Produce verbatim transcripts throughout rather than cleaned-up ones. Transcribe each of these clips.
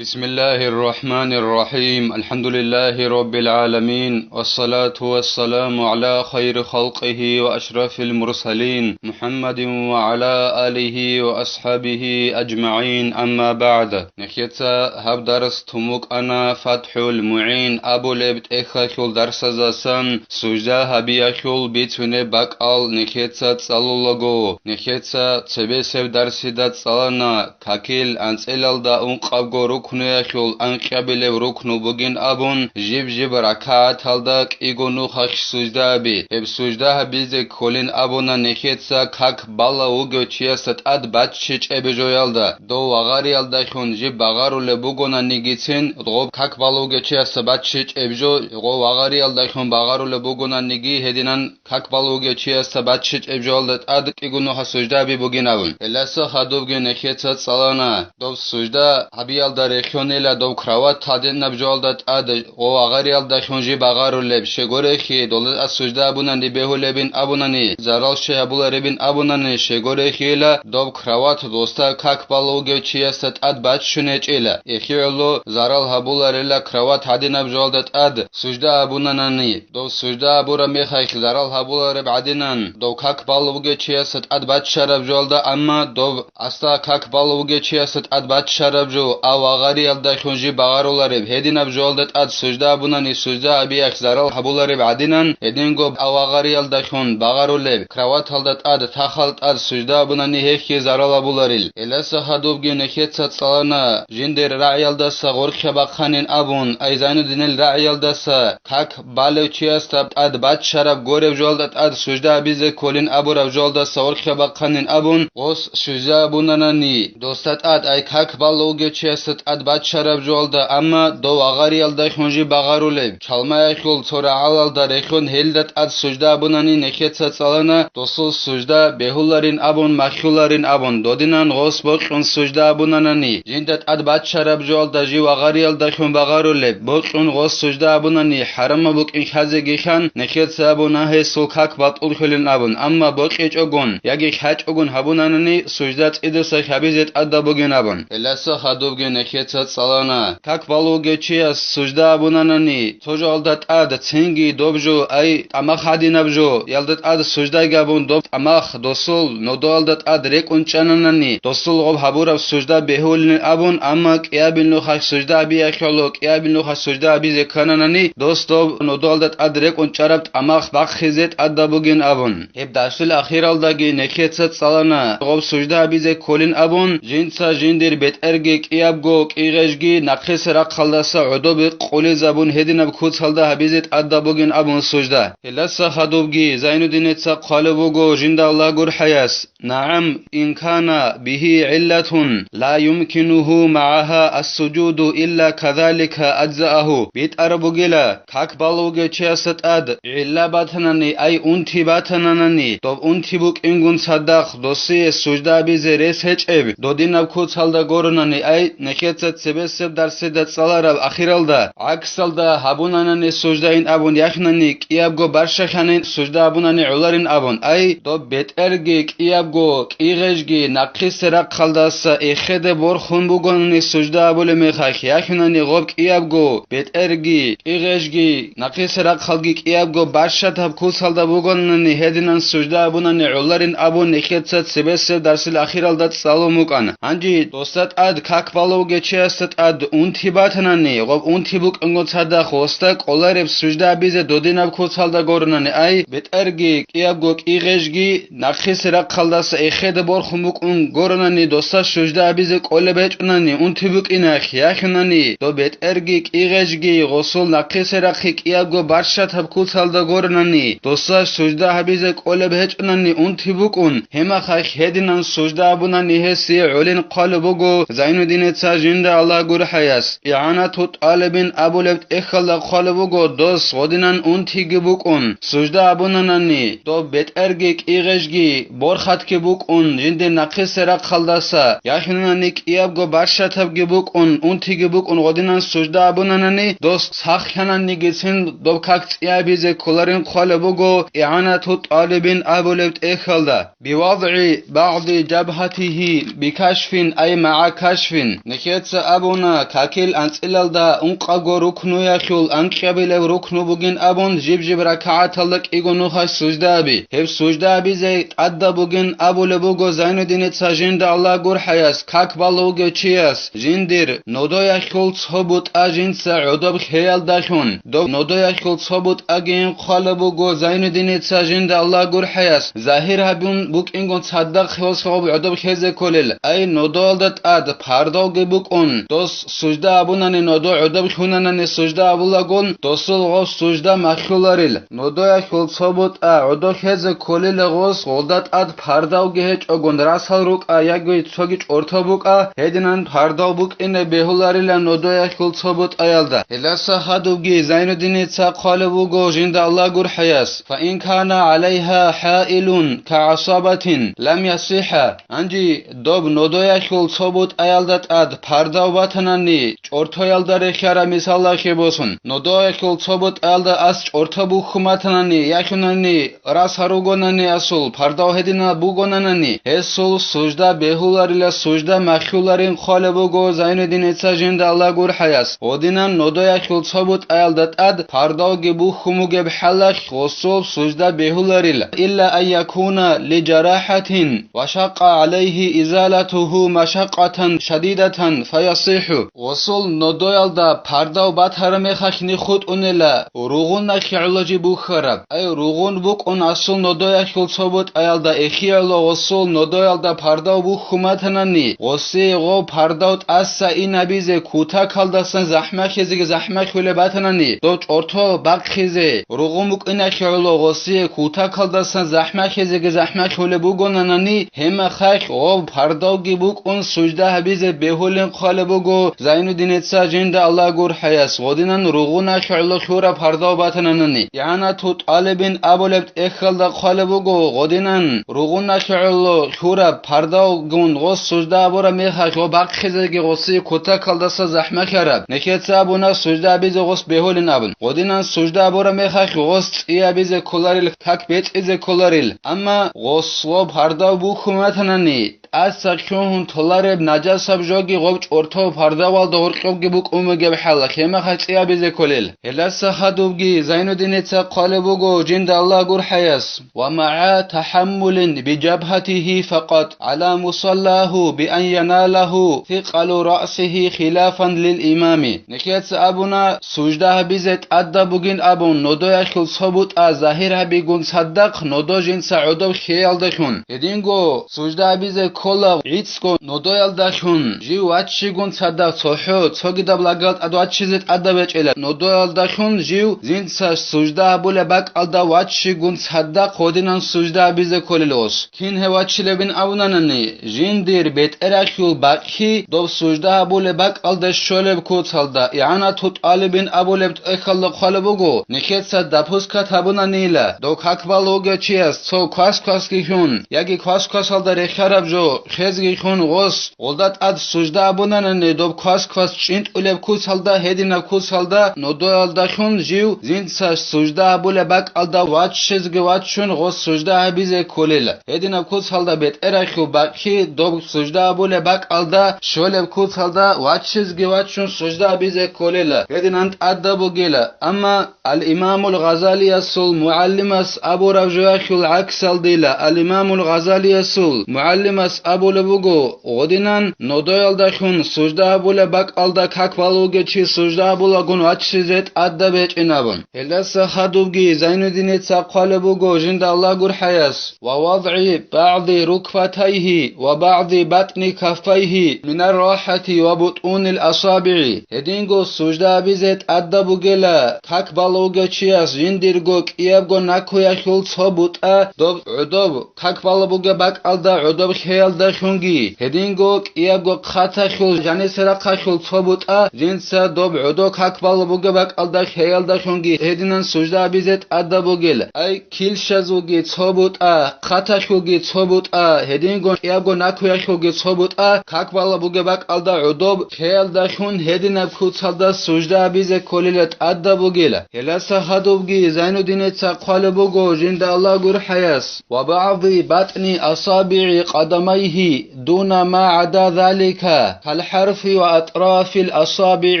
بسم الله الرحمن الرحيم. الحمد لله رب العالمين. والصلاة والسلام على خير خلقه وأشرف المرسلين محمد وعلى آله وأصحابه أجمعين. أما بعد. Нехеца гьаб дарс тумукъана ФатхӀул МугӀин абулеб тӀехьалъул дарсазасан сужда гьабиялъул бицунеб бакӀал нехеца цӀалулаго. Нехеца цебесеб дарсида цӀалана какил анцӀилалда ункъабго рукнуялъул анкьабилеб рукну бугин абун, жиб-жиб ракагӀаталда кӀиго нухалъ сужда гьаби. Гьеб сужда гьабизе кколин абуна нехеца как бала вугев чиясда тӀад баччичӀеб жоялда, дов вагъариялдалъун жиб багъарулеб бугонанигицин, гъоб как бала вугев чиясда баччичӀеб жо, гъов вагъариялдалъун багъарулеб бугонаниги гьединан как бала вугев чиясда баччичӀеб жоялда тӀад кӀиго нухалъ сужда гьаби бугин абун. Гьеласа хадубги нехеца цӀалана, дов сужда гьабиялда релълъунила дов кровать гьадинаб жоялда тӀад, гъов вагъариялдалъун жиб багъарулеб, щегорехье, долда тӀад сужда абунани бегьулебин абунани, зарал щай гьабуларебин абунани, щегорехьейила доб кровать досда как бала вугев чиясда тӀад баччун гьечӀила. Эхиялъул зарал гьабуларила кровать гьадинаб жоялда тӀад сужда абунанани, дов сужда абураб мехалъ зарал гьабулареб гӀадинан, дов как бала вугев чиясда тӀад баччараб жоялда, амма доб аста как бала вугев чиясда тӀад баччараб жо, а вагъариялдалъун жиб багъарулареб гьединаб жоялда тӀад сужда абунани, сужда абиялъ зарал гьабулареб гӀадинан, гьединго а вагъариялдалъун багъарулеб кроваталда тӀад, тахал тӀад сужда абунани гьехье зарал абуларил. Гьеласа хадубги нехеца цӀалана, жиндир рагӀиялдаса гъоркьа бахъанин абун, ай Зайнудинил рагӀиялдаса как балев чиясда тӀад баччараб гореб жоялда тӀад сужда абизе кколин абураб жоялдаса гъоркьа бахъанин абун, гъос сужда абунанани, досда тӀад ай как бала вугев чиясда тӀад баччараб жоялда, амма дов вагъариялдалъун жиб багъарулеб, чалмаялъул цо рагӀалалда релълъун гьелда тӀад сужда абунани нехеца цӀалана, досул сужда бегьуларин абун, махьуларин абун, додинан гъос бокьун сужда абунанани, жинда тӀад баччараб жоялда жив вагъариялдалъун багъарулеб, бокьун гъос сужда абунани, хӀарамаб букӀин хьазеги хьан, нехеца абуна гьесул как батӀуллъулин абун, амма бокьичӀогун яги хьачӀогун гьабунанани, сужда цӀидаса хьабизе тӀадаб бугин абун. Гьеласа хадубги нехеца цӀалана, как бала вугев чияс сужда абунанани, цо жоялда тӀад цинги доб жо, ай тӀамах гьадинаб жо, ялда тӀад суждаги абун доб тӀамах досул нодоялда тӀад рекӀун чӀананани, досул гъоб гьабураб сужда бегьулин абун, амма кӀиабил нухалъ сужда гьабиялъул, кӀиабил нухалъ сужда гьабизе ккананани, дос доб нодоялда тӀад рекӀун чӀараб тӀамах бахъизе тӀадаб бугин абун. Гьеб дарсил ахиралдаги нехеца цӀалана, гъоб сужда гьабизе кколин абун, жинца жиндир бетӀерги кӀиябго кӀигъежги нахъисеб рахъалдаса гӀодобе къулизабун гьединаб куцалда гьабизе тӀадаб бугин абун сужда. Гьеласа хадубги Зайнуддинеца хъвалеб буго жинда Аллагь гурхӀаяс: «НагӀам, ин кана бигьи гӀиллатун ла юмкинугьу магӀагьа ассужуду илла казалика аджзаагьу», битӀараб бугила, как бала вугев чиясда тӀад гӀилла батанани, ай унти батананани, доб унти букӀингун цадахъ досие сужда абизе рес гьечӀеб, додинаб куцалда горунани, ай нехеца цебесеб дарсида цӀалараб ахиралда, гӀаксалда гьабунанани суждайин абун яхинани, кӀиябго барщахьанин сужда абунани гӀоларин абун, ай доб бетӀерги кӀиябго кӀигъежги нахъисеб рахъалдаса эхеде борхун бугонани сужда абулеб мехалъ, яхинани гъоб кӀиябго бетӀерги кӀигъежги нахъисеб рахъалги кӀиябго барщатаб куцалда бугонани гьединан сужда абунани гӀоларин абун нехеца цебесеб дарсил ахиралда цӀалун букӀана. Гьанже досда тӀад как бала вугев чиясда тӀад унти батанани, гъоб унти букӀунго цадахъ гъосда кӀолареб сужда абизе додинаб куцалда горунани, ай бетӀерги кӀиябго кӀигъежги нахъисеб рахъалдаса эхеде борхун букӀун горунани, досда сужда абизе кӀолеб гьечӀунани, унти букӀиналъ, яхинани доб бетӀерги кӀигъежги гъосул нахъисеб рахъги кӀиябго барщатаб куцалда горунани, досда сужда гьабизе кӀолеб гьечӀунани, унти букӀун, гьеб мехалъ гьединан сужда абунани гьесие гӀолин хъвалеб буго Зайнуддинеца жинда Аллагь гурхӀаяс. ИгӀанату тӀалибин абулеб тӀехьалда хъвалеб буго дос гъодинан унтиги букӀун, сужда абунанани, доб бетӀерги кӀигъежги борхатги букӀун, жиндир нахъисеб рахъалдаса, яхинани кӀиябго барщатабги букӀун, унтиги букӀун гъодинан сужда абунанани, дос сахлъананигицин доб как цӀиабизе кколарин хъвалеб буго ИгӀанату тӀалибин абулеб тӀехьалда. بوضع بعض جبهته بكشف أي مع كشف. Нехец Абуна, какил анцӀилалда ункъабго рукнуялъул анкьабилеб рукну бугин абун, жиб-жиб ракагӀаталда кӀиго нухалъ сужда аби. Гьеб сужда абизе тӀадаб бугин абулеб буго Зайнуддиница жинда Аллагь гурхӀаяс, как балев вугев чияс, жиндир нодоялъул цо бутӀа жинца гӀодоб лъеялдалъун, доб нодоялъул цо бутӀагийин хъвалеб буго Зайнуддиница жинда Аллагь гурхӀаяс, загьир гьабун букӀингун цадахъ гьосгъоб гӀодоб лъезе кколел, ай нодоялда тӀад пардавги букӀун, дос сужда абунани нодо гӀодоб лъунанани сужда абулагун, досул гъов сужда махьуларил. Нодоялъул цо бутӀа гӀодо лъезе кколила гъос, гъолда тӀад пардавги гьечӀогун, расал рукӀа яги цоги чӀорто букӀа, гьединан пардав букӀине бегьуларила нодоялъул цо бутӀаялда. Гьелдаса хадубги Зайнуддиница хъвалеб буго жинда Аллагь гурхӀаяс: «Фаин кана гӀалайха хӀаилун кагӀасабатин лам ясихӀа». Гьанже доб нодоялъул цо бутӀаялда тӀад пардав батанани, чӀортоялда рехьараб мисалалъе босун, нодоялъул цо бутӀаялда ас чӀорто бухьун батанани, ялъунани, рас гьаругонани асул, пардав гьединаб бугонанани, гьесул сужда бегьуларила, сужда махьуларин хъвалеб буго Зайнуддиница жинда Аллагь гурхӀаяс. Гъодинан нодоялъул цо бутӀаялда тӀад пардавги бухьун бугеб хӀалалъ гъосул сужда бегьуларила, илла ан якуна ли жарахӀатин ва шакъа гӀалайгьи изалатугьу машакъатан шадидатан фаясихӀу. Гъосул нодоялда пардав батараб мехалъ нихутӀунела, ругъуналъе гӀоло жиб бухьараб. Ай, ругъун букӀун асул нодоялъул цо бутӀаялда эхиялъ гъосул нодоялда пардав бухьун батанани, гъосие гъов пардав тӀаса инабизе кутакалдасан захӀмалъизеги захӀмалъулеб батанани, дов чӀорто бахъизе, ругъун букӀиналъе гӀоло гъосие кутакалдасан захӀмалъизеги захӀмалъулеб бугонанани, гьеб мехалъ гъов пардавги букӀун сужда гьабизе бегьулин хъвалеб буго Зайнуддиница жинда Аллагь гурхӀаяс, гъодинан ругъуналъе гӀоло лъураб пардав батананани. ИгӀанату тӀалибин абулеб тӀехьалда хъвалеб буго, гъодинан ругъуналъе гӀоло лъураб пардавгун гъос сужда абураб мехалъ гъо бахъизеги гъосие кутакалдаса захӀмалъараб. Нехеца абуна сужда абизе гъос бегьулин абун. Гъодинан сужда абураб мехалъ гъос цӀи абизе кколарил, как бецӀизе кколарил. Амма гъос гъо пардав бухьун батанани, тӀаса лъугьун толареб нажасаб жоги гъоб чӀорто пардавалда гъоркьобги букӀун бугеб хӀалалъ, гьеб мехалъ цӀи абизе кколел. Гьелдаса хадубги Зайнуддиница хъвалеб буго жинда Аллагь гурхӀаяс: «Ва магӀа тахӀаммулин би жабгьатигьи факъат гӀала мусаллагьу би ан яналагьу сикъалу раъсигьи хилафан лил имами». Нехеца абуна, сужда гьабизе тӀадаб бугин абун, нодоялъул цо бутӀа загьир гьабигун цадахъ нодо жинца гӀодоб лъеялдалъун. Гьединго сужда гьабизе ккола гӀицӀго нодоялдалъун, жив ваччигун цадахъ цохӀо, цогидаб лагал тӀад ваччизе тӀадаб гьечӀила. Нодоялдалъун жив жинца сужда гьабулеб бакӀалда ваччигун цадахъ гъодинан сужда гьабизе кколел гъос. Кин гьев ваччилебин абунанани, жиндир бетӀерахъул бакӀлъи доб сужда гьабулеб бакӀалда щолеб куцалда, игӀанату тӀалибин абулеб тӀехьалда хъвалеб буго, нехеца допускат гьабунанила, дов как балев вугев чияс цо квас-квасги хьун, яги квас-квасалда рехьараб жо хезги хьун гъос, гъолда тӀад сужда абунанани доб квас-квас чӀинтӀулеб куцалда, гьединаб куцалда нодоялдалъун жив жинца сужда гьабулеб бакӀалда ваччизеги ваччун гъос сужда гьабизе кколела. Гьединаб куцалда бетӀерахъул бакӀлъи доб сужда гьабулеб бакӀалда щолеб куцалда ваччизеги ваччун сужда гьабизе кколела. Гьединан тӀадаб бугела. Амма Ал-Имамул Гъазалиясул мугӀалимас абураб жоялъул гӀаксалдила, Ал-Имамул Гъазалиясул мугӀалимас абулеб буго, гъодинан нодоялдалъун сужда гьабулеб бакӀалда как балев вугев чи сужда гьабулагун ваччизе тӀадаб гьечӀин абун. Гьелдаса хадубги Зайнуддиница хъвалеб буго жинда Аллагь гурхӀаяс: «Ва вадгӀи багӀди рукбатайгьи ва багӀди батӀни каффайгьи минар рахӀати ва бутӀунил асабигӀи». Гьединго сужда гьабизе тӀадаб бугела, как балев вугев чияс жиндирго кӀиябго накуялъул цо бутӀа доб гӀодоб, как балеб бугеб бакӀалда гӀодоб лъеялдалъунги, гьединго кӀиябго хъаталъул, жанисерахъалъул цо бутӀа жинца доб гӀодо как балеб бугеб бакӀалда лъеялдалъунги гьединан сужда гьабизе тӀадаб бугел. Ай, килщазулги цо бутӀа, хъаталъулги цо бутӀа, гьединго кӀиябго накуялъулги цо бутӀа, как балеб бугеб бакӀалда гӀодоб лъеялдалъун гьединаб куцалда сужда гьабизе кколила тӀадаб бугела. Гьелдаса хадубги Зайнуддиница хъвалеб буго жинда Аллагь гурхӀаяс: «Ва багӀди батӀни асабигӀи къадамайгьи дуна ма гӀада залика». الحرف وأطراف الأصابع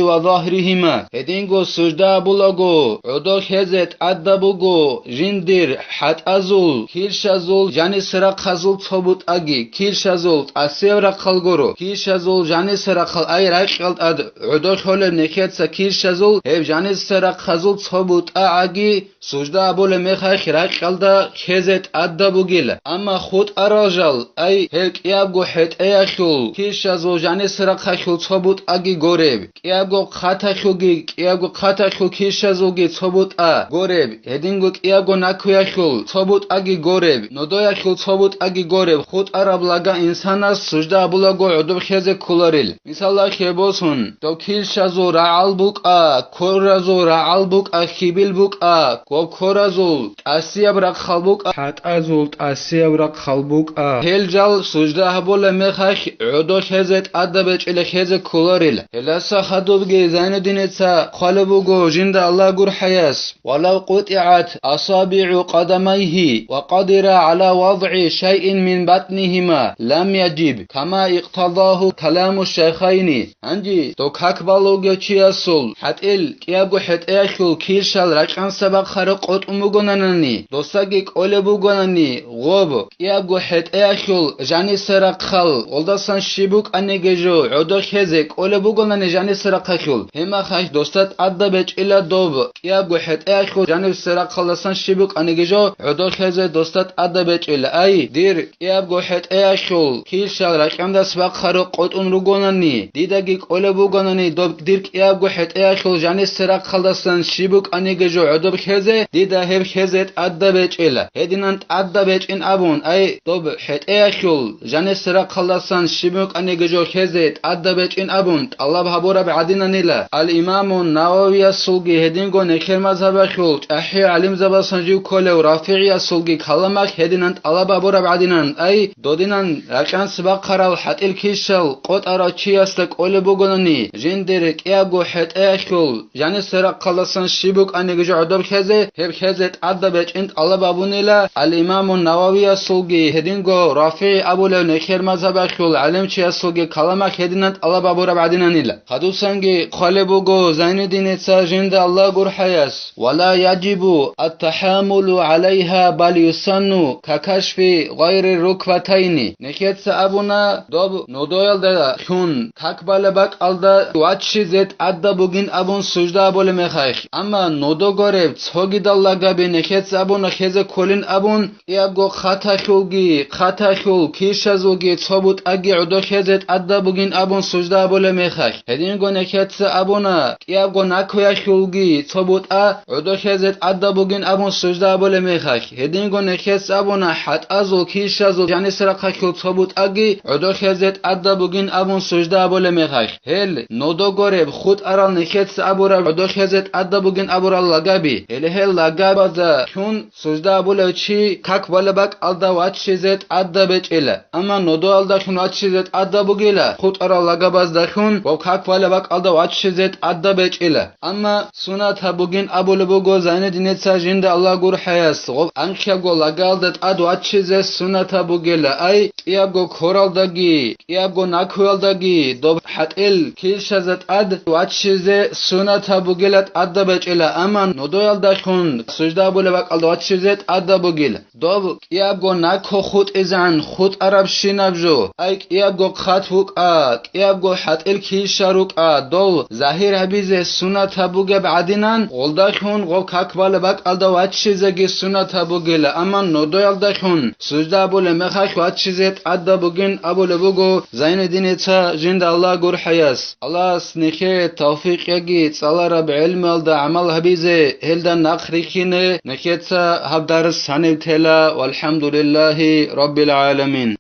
وظهرهما. Гьединго сужда абулаго, гӀодо хезе тӀадаб буго жиндир хӀатӀазул, килщазул, жаниса рахъазул цо бутӀаги, килщазул тӀасияб рахъал гуро, килщазул жаниса рахъал, ай ракьал тӀад гӀодо хьолеб нехеца килщазул, гьеб жаниса рахъазул цо бутӀа гӀаги, сужда абулеб мехалъ ракьалда хезе тӀадаб бугила. Амма хутӀарал жал, ай, гьел кӀиябго хӀетӀеялъул килщазул жаниса рахъалъул цо бутӀаги гореб, кӀиябго хъаталъулги, кӀиябго хъаталъул килщазулги цо бутӀа гореб, гьединго кӀиябго накуялъул цо бутӀаги гореб, нодоялъул цо бутӀаги гореб, хутӀараб лага инсанас сужда абулаго гӀодоб хезе кколарил. Мисалалъе босун, дов килщазул рагӀал букӀа, коразул рагӀал букӀа, хьибил букӀа, гоб коразул тӀасияб рахъал букӀа, хӀатӀазул тӀасияб рахъал букӀа. Гьел жал сужда гьабулеб мехалъ гӀодо хезе тӀадаб бечӀила хезе кколарила. Гьелдаса хадубги Зайнуддиница хъвалеб буго жинда Аллагь гурхӀаяс: ولو قطعت أصابع قدميه وقدر على وضع شيء من بطنهما لم يجب، كما اقتضاه كلام الشيخين. Гьанже дов как балев вугев чиясул хӀатӀил кӀиябго хӀетӀеялъул килщал ракьанса бахъараб къотӀун бугонанани, досаги кӀолеб бугонани, гъоб кӀиябго хӀетӀеялъул жаниса рахъал, гъолдасан щиб букӀаниги жо гӀодо хезе кӀолеб бугонани жаниса рахъалъул, гьеб мехалъ досда тӀадаб бечӀила доб кӀиябго хӀетӀеялъул жаниса рахъалдасан щиб букӀаниги жо гӀодо хезе досда тӀадаб бечӀила. Ай, дир кӀиябго хӀетӀеялъул килщал ракьандас бахъараб къотӀун ругонани, дидаги кӀолеб бугонани, доб дир кӀиябго хӀетӀеялъул жаниса рахъалдасан щиб букӀаниги жо гӀодоб хезе, дида гьеб хезе тӀадаб бечӀила. Гьединан тӀадаб бечӀин абун, ай, доб хӀетӀеялъул жаниса рахъалдасан щиб букӀаниги жо хезе тӀадаб бечӀин абун тӀалаб гьабураб гӀадинанила. Ал-Имаму Нававиясулги гьединго нехер мазгьабалъул чӀахӀи гӀалимзабасан жив кколев РафигӀиясулги каламалъ гьединан тӀалаб гьабураб гӀадинан, ай, додинан ракьанса бахъарал хӀатӀил килщал къотӀарав чиясда кӀолеб бугонани, жиндир кӀиябго хӀетӀеялъул жаниса рахъалдасан щиб букӀаниги жо гӀодоб хезе, гьеб хезе тӀадаб бечӀин тӀалаб абунила. Ал-Имаму Нававиясулги гьединго РафигӀи абулев нехер мазгьабалъул гӀалимчиясулги каламалъ гьединан тӀалаб абураб гӀадинанила. Гьадусанги хъвалеб буго Зайнуддиница жинда Аллагь гурхӀаяс: ولا يجب التحامل عليها بل يسن ككشف ظهر الركبتين. Нехеца абуна, доб нодоялда хьун как балеб бакӀалда ваччизе тӀадаб бугин абун сужда абулеб мехалъ. Амма нодо гореб цогидал лагаби нехеца абуна хезе кколин абун, кӀиябго хъаталъулги, хъаталъул килщазулги цо бутӀаги гӀодо хезе тӀадаб бугин абун сужда абулеб мехалъ. Гьединго нехеца абуна, кӀиябго накуялъулги цо бутӀа гӀодо хезе тӀадаб бугин абун сужда абулеб мехалъ. Гьединго нехеца абуна, хӀатӀазул, килщазул жаниса рахъалъул цо бутӀаги гӀодо хезе тӀадаб бугин абун сужда абулеб мехалъ. Гьел, нодо гореб, хутӀарал нехеца абураб гӀодо хезе тӀадаб бугин абурал лагаби. Гьеле гьел лагабазда хьун сужда абулев чи как балеб бакӀалда ваччизе тӀадаб бечӀила. Амма нодоялда хьун ваччизе тӀадаб бугила, хутӀарал лагабазда хьун ва как балеб бакӀалда ваччизе тӀадаб бечӀила. Амма сунатаб бугин абулеб буго Зайнуддиница жинда Аллагь гурхӀаяс, гъоб анкьабго лагалда тӀад ваччизе сунатаб бугила, ай, кӀиябго коралдаги, кӀиябго накуялдаги доб хӀатӀил килщазда тӀад ваччизе сунатаб бугила, тӀадаб бечӀила, амма нодоялда хьун сужда абулеб бакӀалда ваччизе тӀадаб бугила. Доб кӀиябго накӀкӀо хутӀизегӀан хутӀарабщинаб жо, ай кӀиябго хъат букӀа, кӀиябго хӀатӀил килщал рукӀа, дол загьир гьабизе сунатаб бугеб гӀадинан, гъолдалъун гъоб как балеб бакӀалда ваччизеги сунатаб бугила, амма нодоялдалъун сужда абулеб мехалъ ваччизе тӀадаб бугин абулеб буго Зайнуддиница жинда Аллагь гурхӀаяс. Аллагьас нехее тавфикъ яги цӀалараб гӀелмалда гӀамал гьабизе, гьелда нахъ рихьине. Нехеца гьаб дарс гьаниб тела. ВалхӀамдулиллагьи раббил гӀаламин.